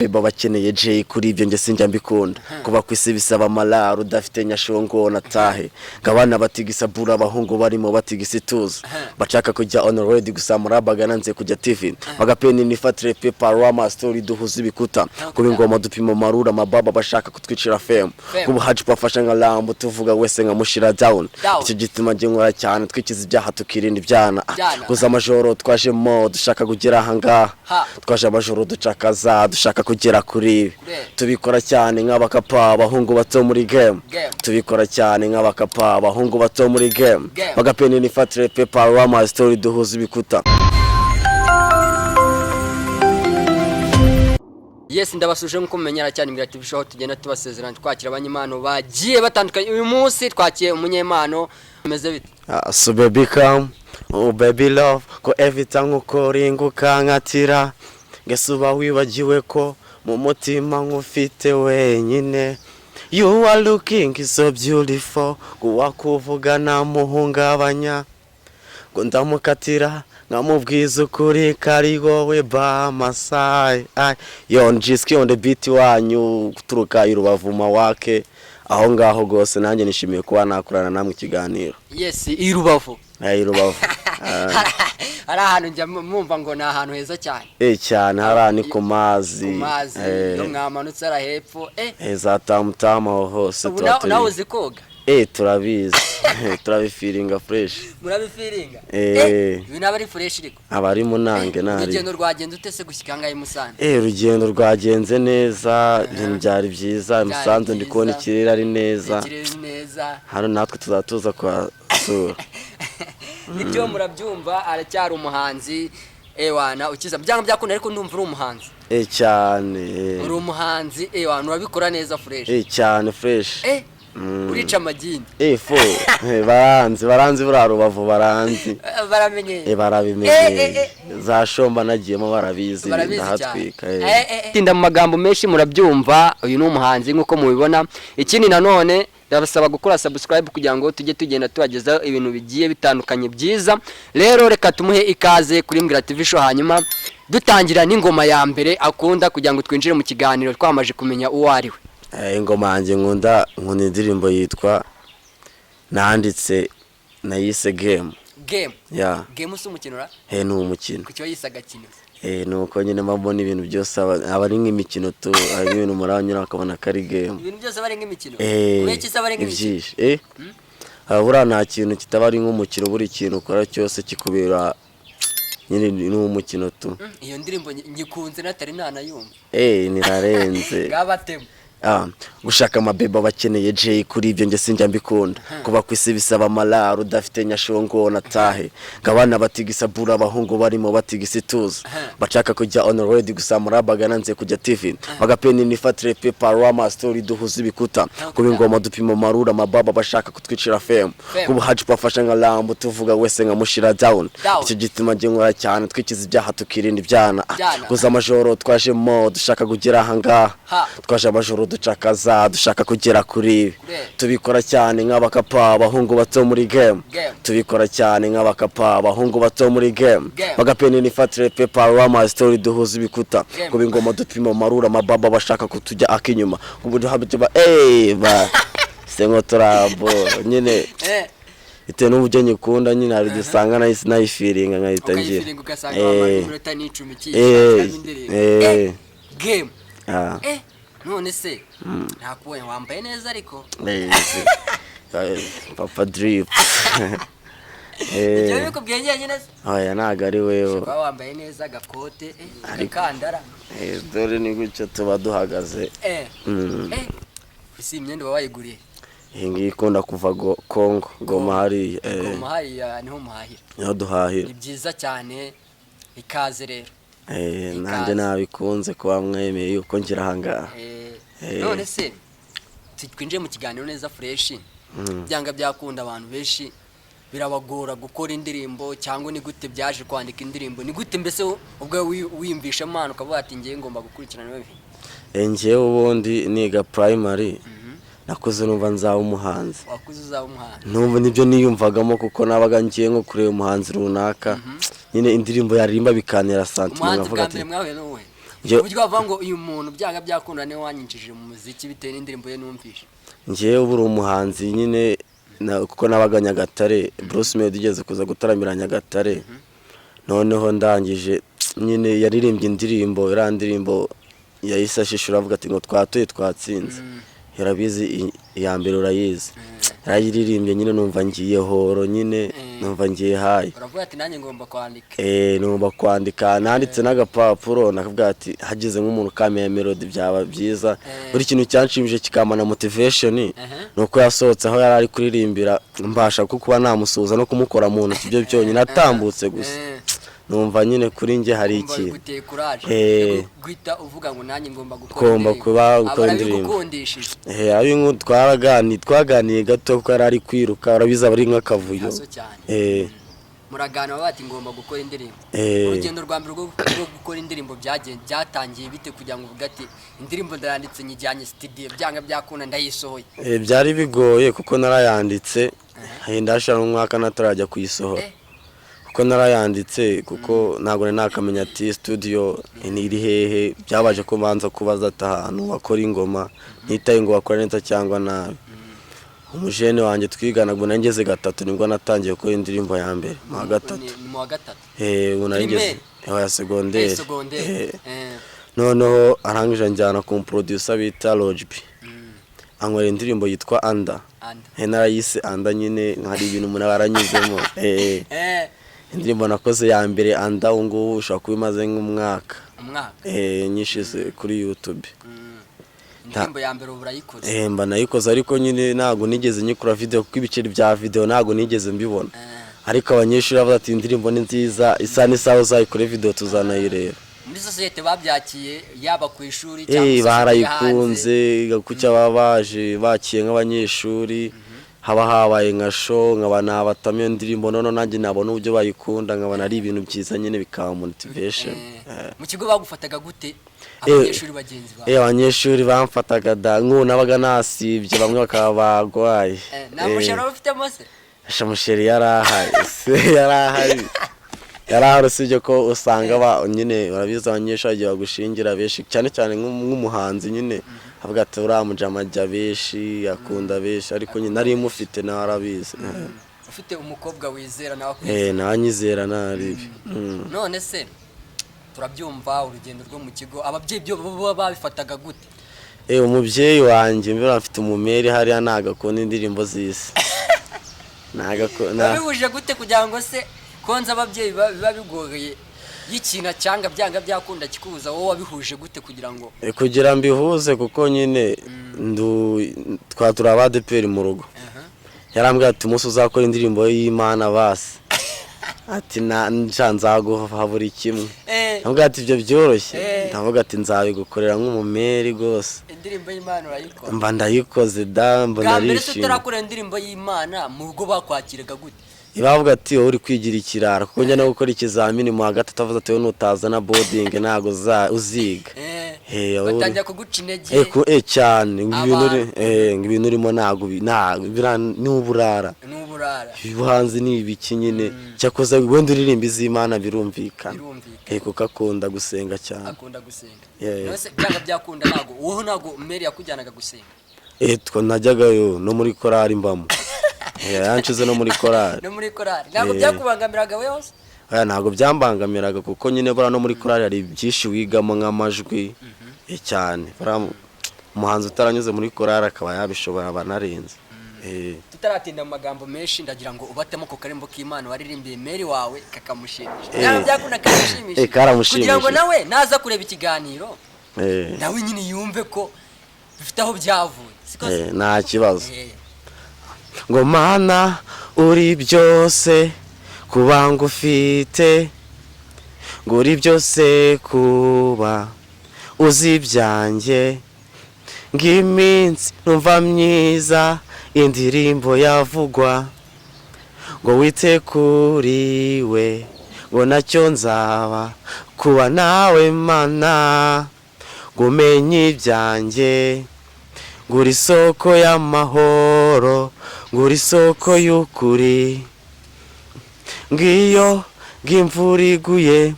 Beba bakeneye Jay, kuri ibyo njye sinjya mbikunda. Kuba ku isi bisaba amalaro, udafite nyashongo natahe. Ngo abana batigisa bura, abahungu barimo batigisa ituza, bashaka kujya on road gusa murabaga nanze kujya TV. Bagapeni nifatire paper rama story, duhuza ibikuta kuba ingoma, dupima amarura amababa bashaka kutwicira fame. Kuba haji bafasha nka Lambo, tuvuga wese nkamushira down. Down. Icyo gituma njye nkora cyane, twikiza ibyaha, tukirinda ibyana. Byana. Kuza amajoro twajemo dushaka kugera ahangaha. Ha. Twaje amajoro ducakaza, dushaka kugera kuri ibi. Kure. Tubikora cyane nk'abakapa, abahungu bato muri game. Game. Tubikora cyane nk'abakapa, abahungu bato muri game. Game. Bagapeni nifatire paper rama story, duhuza ibikuta. Yes, ndabasuje nk'uko mumenyera cyane Mbwira TV Show, aho tugenda tubasezerana, twakira abanyempano bagiye batandukanye. Uyu munsi twakiye umunyempano. Bimeze bite? Ah, so baby come, oh baby love, ko every time ukoringuka nkatira ngese uba wibagiwe ko mu mutima nkufite wenyine. You are looking so beautiful, kuwakuvuga namuhungabanya, ngo ndamukatira nkamubwiza ukuri kari wowe bamasai. Yo, Jiski on the beat wanyu guturuka i Rubavu Mawake aho ngaho rwose. Nanjye nishimiye kuba nakorana namwe ikiganiro. Yes, i Rubavu. I Rubavu. Hari ahantu njya mwumva ngo ni ahantu heza cyane. Eh, cyane, hariya ni ku mazi. Ku mazi. Iyo mwamanutse hariya hepfo. Za Tamutamu aho hose. Ubu tuba turi. nawe uzi koga? Turabizi, turabifiringa fresh. Murabifiringa? Eh. Ibi naba ari fresh ariko. Abari munange nari. Urugendo rwagenze ute se gushyika ngaho i Musanze? Urugendo rwagenze neza, ibintu byari byiza. Musanze ndi kubona byiza. Ikirere ari neza. Ikirere neza. Hano natwe tuzatuza kuhasura. Nibyo, murabyumva, aracyari umuhanzi ewana ukiza byanga byakunda, ariko ndumva uri umuhanzi. Cyane. Uri umuhanzi ewana, urabikora neza fresh. Cyane, fresh. Urica amagini. Fo baranzi, baranzi buriya Rubavu baranzi. Baramenyeye. Barabimenyeye. Za Shomba nagiyemo, barabizi. Barabizi cyane. Ndahatwika. Tinda mu magambo menshi, murabyumva, uyu ni umuhanzi nk'uko mubibona. Ikindi nanone ndabasaba gukora subscribe kugira ngo tujye tugenda tubagezaho ibintu bigiye bitandukanye byiza. Rero reka tumuhe ikaze kuri Mbwira TV Show, hanyuma dutangira n'ingoma ya mbere akunda kugira ngo twinjire mu kiganiro twamaze kumenya uwo ari we. Ingoma yanjye nkunda, nkunda indirimbo yitwa nanditse nayise Game. Game? Ya. Game si umukino ra? Ni umukino. Ku cyo yise agakino? Ni uko nyine mba mbona ibintu byose aba ari nk'imikino tu, hari nk'ibintu muranyura bakabona ko ari game. Ibintu byose aba ari nk'imikino? Kubera iki se aba ari nk'imikino? Ibyinshi buriya nta kintu kitaba ari nk'umukino. Buri kintu ukora cyose kikubera nyine ni umukino tu. Iyo ndirimbo nyikunze natari nanayumva. Nirarenze. Ngabatemo. Ah, gushaka amabeba bakeneye Jay, kuri ibyo njye sinjya mbikunda. Kuba ku isi bisaba amalaro, udafite nyashongo natahe. Ngo abana batigisa bura, abahungu barimo batigisa ituza, bashaka kujya on road gusa murabaga nanze kujya TV. Bagapeni nifatire paper rama story, duhuza ibikuta kuba ingoma, dupima amarura amababa bashaka kutwicira fame. Fame. Kuba haji bafasha nka Lambo, tuvuga wese nkamushira down. Down. Icyo gituma njye nkora cyane, twikiza ibyaha, tukirinda ibyana. Byana. Kuza amajoro twajemo dushaka kugera ahangaha. Ha. Twaje amajoro ducakaza, dushaka kugera kuri ibi. Kure. Tubikora cyane nk'abakapa, abahungu bato muri game. Game. Tubikora cyane nk'abakapa, abahungu bato muri game. Game. Bagapeni nifatire paper rama story, duhuza ibikuta Game. kuba ingoma, dupima amarura amababa bashaka kutujya akinyuma ku buryo habyo ba ba sengo turabo nyine. Bitewe n'uburyo nyikunda nyine, hari igihe usanga nahise nayifiringa nkahita ngira. Ukayifiringa ugasanga wamara iminota 10 indirimbo. Game. Ah. None se ntakubonye wambaye neza ariko? Papa drip. Ibyo bikubwiye njyenyine se? Oya, ntabwo ari wewe. Kuba wambaye neza, agakote, agakandara. Dore ni gutyo tuba duhagaze. Ese iyi myenda uba wayiguriye? Iyi ngiyi ikunda kuva Kongo, Goma hariya. Goma hariya niho muhahira? Niho duhahira. Ni byiza cyane, ikaze rero. Nanjye nabikunze kuba mwemeye yuko ngira ahangaha. None se twinjiye mu kiganiro neza fresh, byanga byakunda abantu benshi birabagora gukora indirimbo, cyangwa ni gute byaje kwandika indirimbo? Ni gute mbese ubwo wiyumvisha impano ukavuga ati ngiye ngomba gukurikirana ibi? Njyewe ubundi niga primary nakuze numva nzaba umuhanzi. Wakuze uzaba umuhanzi? Numva nibyo niyumvagamo, kuko nabaga ngiye nko kureba umuhanzi runaka nyine, indirimbo yaririmba bikantera sentiment. Umuhanzi nkavuga bwa ati mbere mwahuye n'uwuhe? Uburyo bavuga ngo uyu muntu byanga byakunda niwe wanyinjije mu muziki bitewe n'indirimbo ye numvishe. Njyewe ubu uri umuhanzi nyine kuko nabaga Nyagatare, Bruce Melody igeze kuza gutaramira Nyagatare, noneho ndangije nyine yaririmbye indirimbo, iriya ndirimbo yahise ashishura avuga ati ngo twatuye twatsinze, urabizi iya mbere urayizi, yarayiririmbye nyine numva ngiye horo nyine, numva ngiye high. Uravuga ati nanjye ngomba kwandika. Numva kwandika, nanditse n'agapapuro, nakavuga ati hagize nk'umuntu kamenya melody byaba byiza. Buri kintu cyanshimishije kikampa na motivation ni uko yasohotse aho yari ari kuririmbira, mbasha ko kuba namusuhuza no kumukora mu ntoki, ibyo byonyine atambutse gusa, numva nyine kuri njye hari Wumva ikintu biguteye courage guhita uvuga ngo nanjye ngomba gukora Ngomba indirimbo. kuba gukora Aba indirimbo. arabigukundishije. Abi twaganiye gato kuko yari ari kwiruka, urabizi aba ari nk'akavuyo. Haso cyane. Muraganira bati ngomba gukora indirimbo. Urugendo rwa mbere rwo gukora indirimbo byatangiye bite kugira ngo uvuge ati indirimbo ndayanditse nyijyanye studio, byanga byakunda ndayisohoye? Byari bigoye kuko narayanditse henda hashira n'umwaka natarajya kuyisohora. Kuko narayanditse, kuko ntabwo nari nakamenya ati studio ni iri hehe. Byabaje ko mbanza kubaza ati ahantu bakora ingoma, ntitaye ngo bakora neza cyangwa nabi. Umujene wanjye twigana, ubwo nari ngeze gatatu nibwo natangiye gukora indirimbo ya mbere mu wa gatatu. Ni mu wa gatatu? Ubu nari ngeze Primaire? Ya segonderi. Segonderi. Noneho arangije anjyana ku producer bita Lojbi, ankorera indirimbo yitwa Anda. Anda. Narayise Anda nyine hari ibintu umuntu aba yaranyuzemo. Indirimbo nakoze ya mbere Anda, ubu ngubu ushobora kuba imaze nk'umwaka. Umwaka. Nyishize kuri YouTube. Indirimbo ya mbere ubu urayikoze? Mba nayikoze, ariko nyine ntabwo nigeze nyikora video kuko ibiceri bya video ntabwo nigeze mbibona. Ariko abanyeshuri bavuga ati indirimbo ni nziza, isa n'isaha uzayikore video tuzanayireba. Muri sosiyete babyakiye, yaba ku ishuri cyangwa sosiyete hanze? Barayikunze kucya baba baje bakiye nk'abanyeshuri, haba habaye nka show nkaba nabatamo iyo ndirimbo, noneho nanjye nabona uburyo bayikunda nkabona ari ibintu byiza nyine, bikaba motivation. Mu kigo bagufataga gute abanyeshuri bagenzi bawe? Abanyeshuri bamfataga da nk'ubu nabaga nasibye, bamwe bakaba bagwaye. Nta musheri wari ufitemo se? Asha, musheri yarahari se, yarahari, yarahari, usibye ko usanga ba nyine urabizi abanyeshuri bagiye bagushingira benshi cyane cyane nk'umuhanzi nyine avuga ati uriya mujama ajya benshi, akunda benshi, ariko nyine nari mufite nawe arabizi. Ufite umukobwa wizera nawe akwizera? Nawe anyizera naribi. None se turabyumva, urugendo rwo mu kigo, ababyeyi byo baba babifataga gute? Umubyeyi wanjye mbere afite umumeri hariya, ntago akunda indirimbo z'isi. Ntago akunda. Babihuje gute kugira ngo se konza ababyeyi biba bigoye y'ikintu cyanga byanga byakunda kikubuza, wowe wabihuje gute kugira ngo? Kugira mbihuze, kuko nyine ndu twa turi abadeperi mu rugo, yarambwiye ati umunsi uzakora indirimbo y'Imana basi, ati na nca nzaguha buri kimwe. Ndavuga ati ibyo byoroshye. Ndavuga ati nzabigukorera nk'umumeri rwose. Indirimbo y'Imana urayikora? Mba ndayikoze da, mba Bwa mbere se narishimye. utarakora indirimbo y'Imana, mu rugo bakwakiraga gute? Bavuga ati wowe uri kwigira ikirara, kuko njya no gukora ikizamini mu wa gatatu avuze ati wowe nutazana bodingi ntabwo uziga. Wowe Batangira kuguca intege? Cyane, ngo ibintu Abantu. ngo ibintu urimo ntabwo ni uburara. Ni uburara. Ubuhanzi ni ibiki nyine, cyakoze wenda uririmba iz'Imana birumvikana. Birumvikana. Kuko akunda gusenga cyane. Akunda gusenga. Yeah. None se byanga byakunda ntabwo wowe, ntabwo meri yakujyanaga gusenga? Two najyagayo no muri korari mbamo. Yanshize no muri korari. No muri korari ntabwo byakubangamiraga we hose? Oya, ntabwo byambangamiraga, kuko nyine buriya no muri korari hari byinshi wigamo nk'amajwi, cyane. Buriya umuhanzi utaranyuze muri korari akaba yabishobora aba anarenze. Tutaratinda mu magambo menshi, ndagira ngo ubatemo ku karembo k'Imana waririmbiye meri wawe kakamushimisha. Byanga byakunda karamushimisha. Karamushimishije. Kugira ngo nawe naza kureba ikiganiro, nawe nyine yumve ko bifite aho byavuye, siko se? Nta kibazo. Ngo Mana uri byose kuba ngufite, ngo uri byose kuba uzi ibyanjye, ng'iminsi numva myiza indirimbo yavugwa, ngo wite kuri we, ngo nacyo nzaba kuba nawe Mana, ngo umenye ibyanjye, ngo uri isoko y'amahoro, ngo uri isoko y'ukuri, ngiyo ng'imvura iguye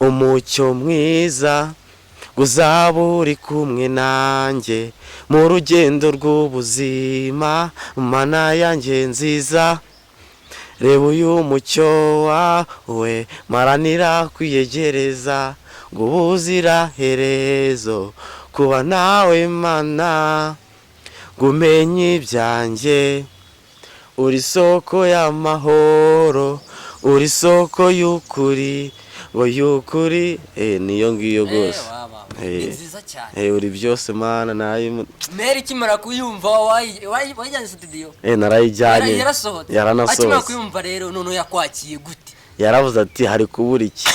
umucyo mwiza. Ngo uzaba uri kumwe nanjye mu rugendo rw'ubuzima, Mana yanjye nziza. Reba uyu mucyo wawe maranira kwiyegereza, ngo ubuziraherezo kuba nawe Mana, ngo umenye ibyanjye. Uri isoko y'amahoro, uri isoko y'ukuri, ngo y'ukuri. Niyo ngiyo rwose. Ni nziza cyane. Uri byose, Mana, nayo. Meri ikimara kuyumva, wayijyanye studio? Narayijyanye. Yarasohotse? Akimara Yaranasohotse. kuyumva rero, noneho yakwakiye gute? Yaravuze ati: "Hari kubura iki?"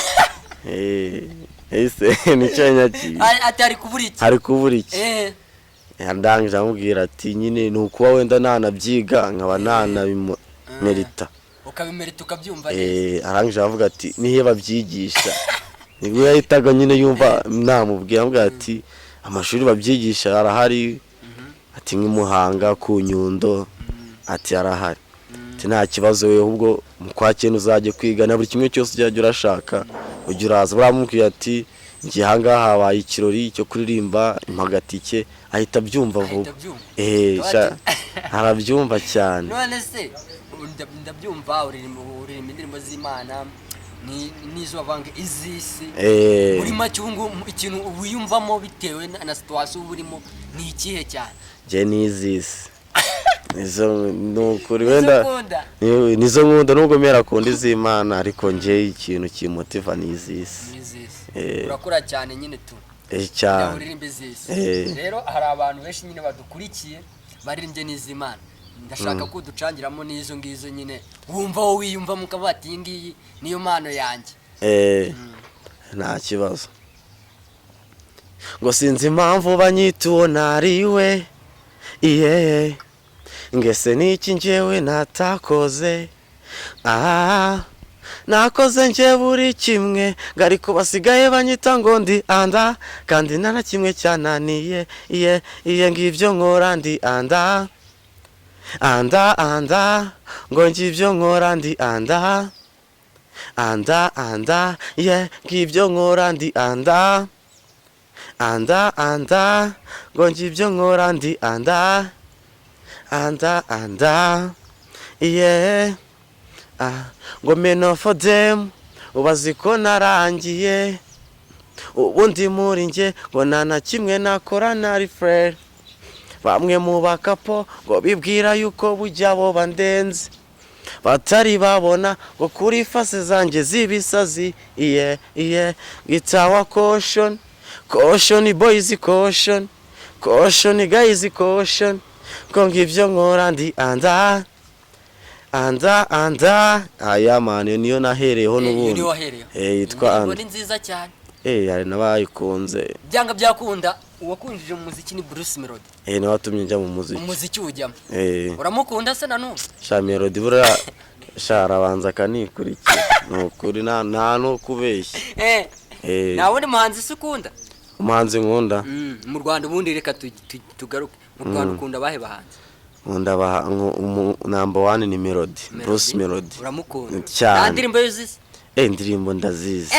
Ese nicyo nyakiye. Ati: "Hari kubura iki?" Hari kubura iki? Ndangije amubwira ati: "Nyine ni ukuba wenda nanabyiga, nkaba nanabimerita." Ukabimerita, ukabyumva neza. Arangije aravuga ati: "Niyo babyigisha?" Nibwo yahitaga nyine yumva namubwiye, amubwira ati: "Amashuri babyigisha arahari," ati: "nk'i Muhanga ku Nyundo," ati: "arahari," ati: "Nta kibazo we, ahubwo mu kwa cyenda uzajya kwiga, na buri kimwe cyose uzajya urashaka ujya uraza." Baramubwiye ati: "Ngiye ahangaha habaye ikirori cyo kuririmba, impagatike," ahita abyumva Ahita vuba. abyumva. Sha, arabyumva cyane. None se ndabyumva, uririmba indirimbo z'Imana n'izo bavanga iz'isi. Muri make, ubu ngubu ikintu wiyumvamo bitewe na situation uba urimo ni ikihe cyane? Njye n'izisi nizo, ni ukuri. Nizo Wenda ukunda? Nizo nkunda, nubwo mera akunda iz'Imana, ariko njye ikintu kimotiva ni izisi. Ni iz'isi. Urakora cyane nyine tu Eh, kugira ngo cyane. uririmbe iz'isi. Rero hari abantu benshi nyine badukurikiye baririmbye n'iz'Imana. Ndashaka ko uducangiramo n'izo ngizo nyine wumva wowe wiyumvamo, ukavuga ati: "Iyi ngiyi niyo mpano yanjye." Nta kibazo. Ngo sinzi impamvu banyita uwo ntariwe, iye ngese niki njyewe natakoze? Ah, nakoze njye buri kimwe, ngo ariko basigaye banyita ngo ndi anda, kandi nta na kimwe cyananiye. Iye iye, ngibyo nkora ndi anda, anda, anda, ngo ngibyo nkora ndi anda, anda, anda, ye, ngibyo nkora ndi anda, anda, anda, ngo ngibyo nkora ndi anda, anda, anda, ye. Ah, ngo many of them ubazi ko narangiye, ubundi muri njye ngo nta na kimwe nakora nari frere. Bamwe mu bakapo ngo bibwira yuko bujya bo bandenze, batari babona ngo kuri face zanjye z'ibisazi. Iye iye, ngitawa caution, caution boys, caution, caution guys, caution, ko ngibyo nkora ndi anda, anda, anda. Aya mani niyo nahereyeho Iyo n'ubundi. niyo wahereyeho? Yitwa Indirimbo anda. Ni nziza cyane. Hari n'abayikunze. Byanga byakunda, uwakunjije mu muziki ni Bruce Melody. Niwe watumye njya mu muziki. Umuziki ujyamo. Eh. Uramukunda se na n'ubu? Sha, Melody buriya sha arabanza akanikurikira, ni ukuri, nta no kubeshya. Nta wundi muhanzi se ukunda? Umuhanzi nkunda? Mu Rwanda ubundi, reka tugaruke mu Rwanda, ukunda abahe bahanzi? Nkunda number one ni Melody, Bruce Melody. Uramukunda? Cyane. Nta ndirimbo ye uzi se? Indirimbo ndazizi.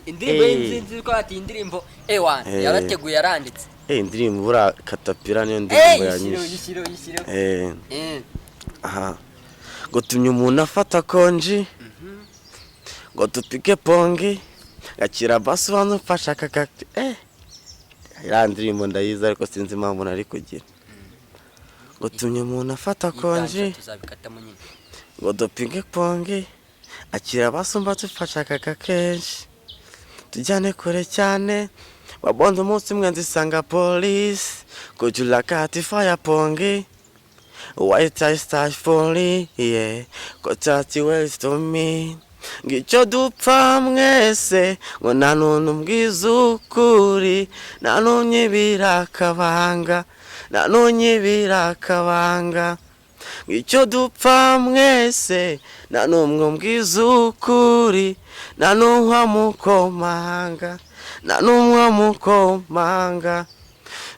Indirimbo ye Eh. nzi ko ati indirimbo ewan yarateguye, yaranditse. Indirimbo buriya Katapira niyo ndirimbo yishyireho. yanyishe. Yishyireho, yishyireho. Aha, ngo tumye umuntu afata konji, ngo tupike pongi, gakira basi, ubanza umfasha kaka. Iriya ndirimbo ndayizi, ariko sinzi impamvu nari kugira ngo tumye umuntu afata konji. Yitangira, tuzabikatamo nyine. Ngo dupike pongi, akira basumba, tufasha kaka kenshi, tujyane kure cyane, wabonze umunsi umwe nzisanga polisi kujula kati fire pongi white I start fully, yeah, ko tati well to me, ngicyo dupfa mwese, ngo nta nuntu mbwiza ukuri, nta nunyibira akabanga, nta nunyibira akabanga, ngicyo dupfa mwese, nta n'umwe mbwiza ukuri, nta n'unywa mukomanga, nta n'umwe mukomanga.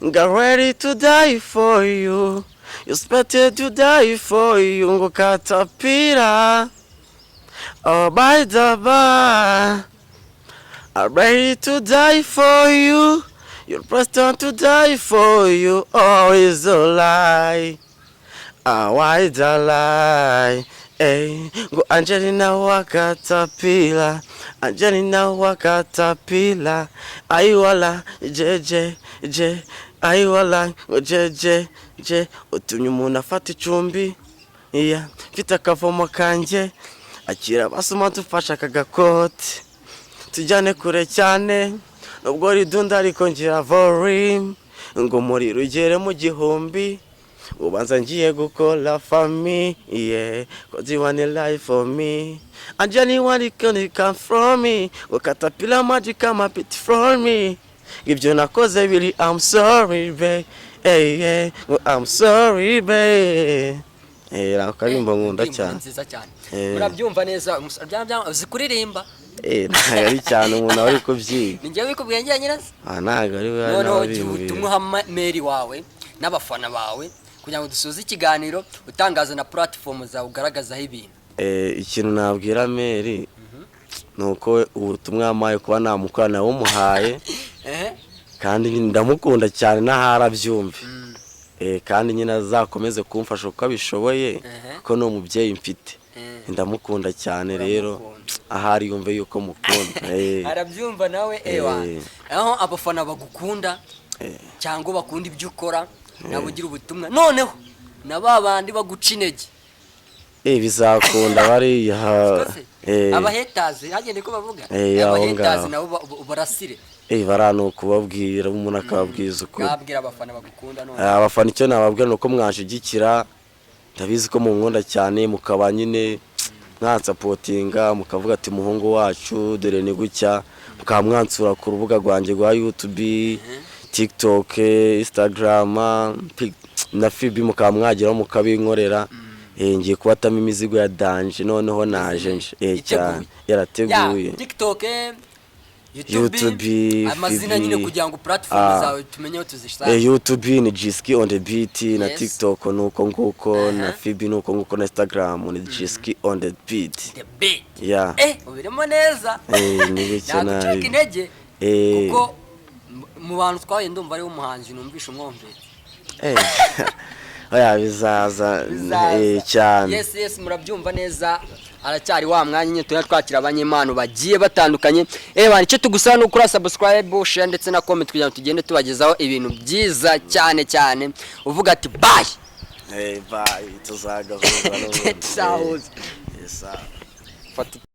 Got ready to die for you, you expected to die for you, ngo katapira, oh by the bar. I'm ready to die for you. You're pressed on to die for you. Oh, it's a lie. Ah, why the lie? Hey, ngo Angelina wakatapila, Angelina wakatapila, ayiwala jeje je, ayiwala ngo jeje je, utumye umuntu afata icumbi, iya, mfite akavomo kanjye, akira basuma dufashe aka gakoti, tujyane kure cyane, nubwo ridunda ariko ngira volume, ngo umuriro ugere mu 1000. Ubanza ngiye gukora famille, 'cause you want a life for me and anyone you can come from me, ngo katapila magic come a bit from me, ibyo nakoze biri, I'm sorry babe, hey, hey, ngo I'm sorry babe. Eh, ako karimbo nkunda Indirimbo cyane. Nziza cyane. Eh. Murabyumva neza, uzi kuririmba? Eh, ntabwo ari cyane, umuntu aba ari kubyiga. Ni njyewe wikubwiye njyenyine se? Ah, ntabwo ari we Noneho gira n'ababimbwira. ubutumwa uha meri wawe n'abafana bawe kugira ngo dusoze ikiganiro, utangaza na platform zawe ugaragazaho ibintu. Eh, ikintu nabwira Meri ni uko ubutumwa yampaye kuba namukorana nawumuhaye, kandi ndamukunda cyane n'ahari abyumve. Eh, kandi nyine azakomeze kumfasha uko abishoboye, kuko ni umubyeyi mfite. Ndamukunda cyane rero. Uramukunda. Ahari yumve yuko mukunda. Eh, Arabyumva nawe, ewa. Eh. Aho abafana bagukunda cyangwa bakunda ibyo ukora nabo, ugira ubutumwa noneho na ba bandi baguca intege. Eh, bizakunda bariya. Siko se? Eh, Abahetazi hagende ko bavuga. Eh, aho Abahetazi ngaho. nabo barasire. Eh, bariya ni ukubabwira, umuntu akababwiza ukuri. Mwabwira abafana bagukunda none. Eh, abafana icyo nababwira ni uko mwanshyigikira, ndabizi ko munkunda cyane, mukaba nyine mwansapotinga, mukavuga ati: "Umuhungu wacu dore ni gutya", mukaba mwansura ku rubuga rwanjye rwa YouTube, TikTok, Instagram na FB, mukaba mwageraho mukabinkorera. Eh, ngiye kubatamo imizigo ya danger, noneho naje nje. Eh, cyane. Iteguye. Yarateguye. Ya, TikTok, YouTube, YouTube, amazina FB. nyine kugira ngo platform Ah. zawe tumenye aho tuzishaka. Eh, YouTube ni Jiski on the beat, na TikTok nuko nguko, na FB nuko nguko, na Instagram ni Jiski on the beat. The beat. Yeah. Eh, ubirimo neza. Eh, ni gutyo. Ntabwo ucika Nabi. intege, Eh. kuko mu bantu twahuye ndumva ariwe umuhanzi numvisha umwumvire. Eh. Oya, bizaza. Bizaza. Eh, cyane. Yes, murabyumva neza, aracyari wa mwanya nyine tujya twakira abanyempano bagiye batandukanye. Eh bana, icyo tugusaba ni ukora subscribe, share ndetse na comment kugira ngo tugende tubagezaho ibintu byiza cyane cyane. Uvuga ati bye. Eh, bye, tuzagahuza n'ubundi. Tuzahuza. Eh, sawa. Fata.